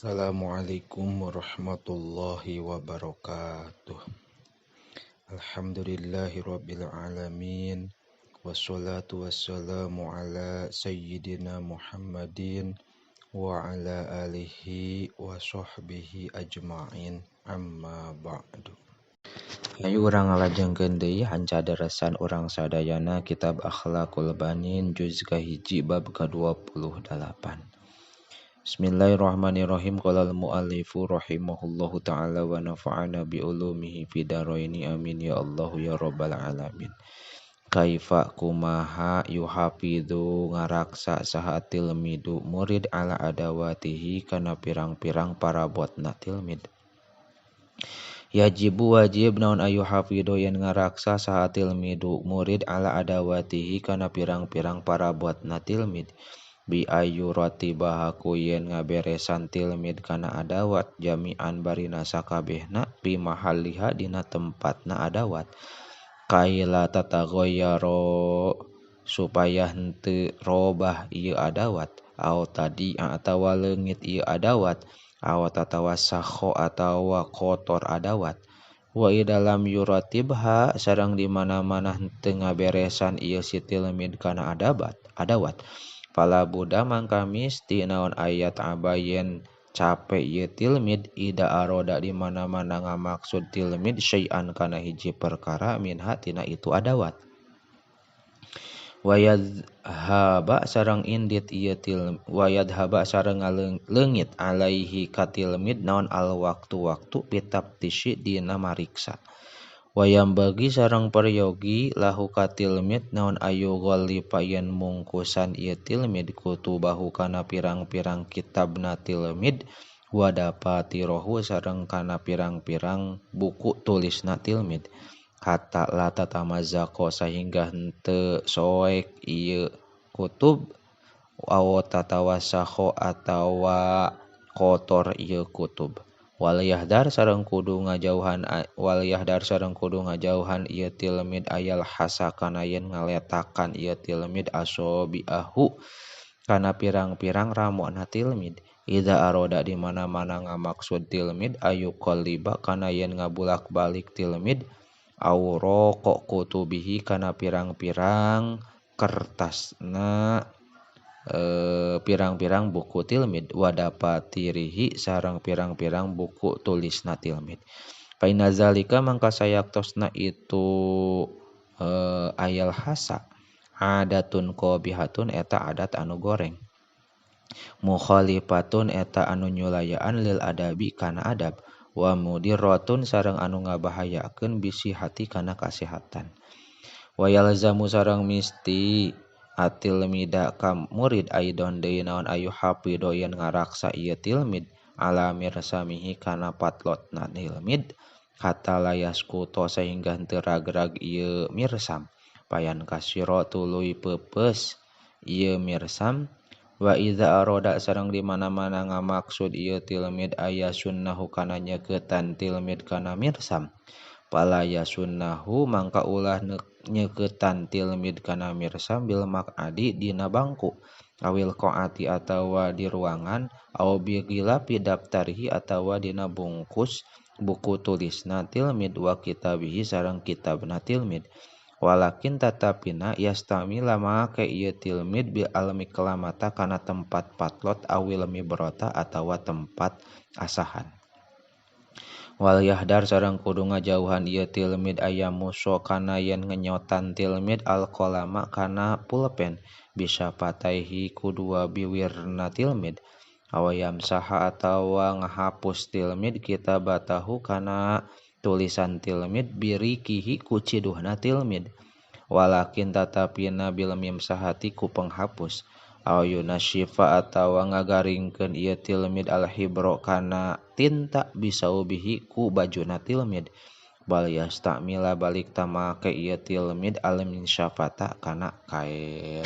Assalamualaikum warahmatullahi wabarakatuh. Alhamdulillahirabbil alamin. Wassalatu wassalamu ala sayyidina Muhammadin wa ala alihi wa sahbihi ajma'in. Amma ba'du. Ayo urang ngalajengkeun deui hancaderesan urang sadayana kitab Akhlaqul Banin juz kahiji bab ka-28. Bismillahirrahmanirrahim. Qala al-muallifu rahimahullahu ta'ala wa nafa'ana bi ulumihi fid dharaini amin ya Allah ya rabbal alamin. Kaifa kumaha yuhafidhu ngaraksa saha tilmidu murid ala adawatihi kana pirang-pirang parabotna tilmid. Yajibu wajib naon ayu hafidhu yen ngaraksa saha tilmidu murid ala adawatihi kana pirang-pirang parabotna tilmid. Bi ayu ratibahaku yen ngaberesan tilmid kana adawat jami'an barina sakabehna pi mahalliha dina tempatna adawat. Kaila tataghayyaro supaya henteu robah ieu adawat au tadi atawa leungit ieu adawat aw tatawasakho atawa kotor adawat. Wa idalam yuratibha sareng di mana-mana henteu ngaberesan ieu si tilmid kana adawat. Fala buddha mangka misti naon ayat abayen capek ieu tilmid ida aroda di mana-mana ngamaksud tilmid syai'an kana hiji perkara minha tina itu adawat. Wayadhaba sareng indit ieu tilmid wayadhaba sareng leungit alaihi ka tilmid naon al waktu-waktu pitaftishi dina mariksa. Wayam bagi sareng peryogi lahu ka tilmid naon ayu ghalifa yen mungkusan ieu tilmid kutubahu kana pirang-pirang kitabna tilmid wadapatirohu sareng kana pirang-pirang buku tulisna tilmid hatta la tatamazaqo sahingga henteu soek ieu kutub aw tatawasakho atawa kotor ieu kutub. Wal yahdar sareng kudu ngajauhan ieu tilmid ayal hasa kana yen ngaletakan ieu tilmid asobiahu kana pirang-pirang ramona tilmid. Idza aroda di mana-mana ngamaksud tilmid ayu qalliba kana yen ngabulak-balik tilmid auraqo kutubihi kana pirang-pirang kertasna pirang-pirang buku tilmid wadapatirihi sareng pirang-pirang buku tulisna tilmid. Fa inna zalika mangka sayaktosna itu ayal hasa adatun qabihatun eta adat anu goreng mukhalifatun eta anu nyulayaan lil adabi kana adab wa mudirratun sareng anu ngabahayakeun bisi hati kana kasehatan. Wa yalzamu sareng misti atil mida ka murid aidon deui naon ayu hafidho yen ngaraksa ieu tilmid ala mirsamihi kana patlotna tilmid hatta layaskuto sehingga henteu ragrag ieu mirsam payan kasiro tuluy peupeus ieu mirsam. Wa iza aroda sareng di mana-mana ngamaksud ieu tilmid aya sunnahu kana nyeukeutan tilmid kana mirsam pala yasunnahu mangka ulah nyeukeutan tilmid kana mirsam bil maq'adi dina bangku awil qa'ati atawa di ruangan aw bi ghilafi daftarihi atawa dina bungkus buku tulisna tilmid wa kitabihi sareng kitabna tilmid. Walakin tatapina yastamila make ieu tilmid bil almiklamata kana tempat patlot awil mibrota atawa tempat asahan. Wal yahdar sareng kudu ngajauhan ieu tilmid aya muso kana yen ngenyotan tilmid alqalama kana pulpen bisa pataihi ku dua biwirna tilmid awayam saha atawa ngahapus tilmid kitabatahu kana tulisan tilmid birikihi ku ciduhna tilmid. Walakin tatapina bil mimsahati ku penghapus aw yunasyifa atawa ngagaringkeun ieu tilmid alhibro kana tinta bisaubihi ku bajuna tilmid bal yastamila balik tamake ieu tilmid alminsyafata kana kaen.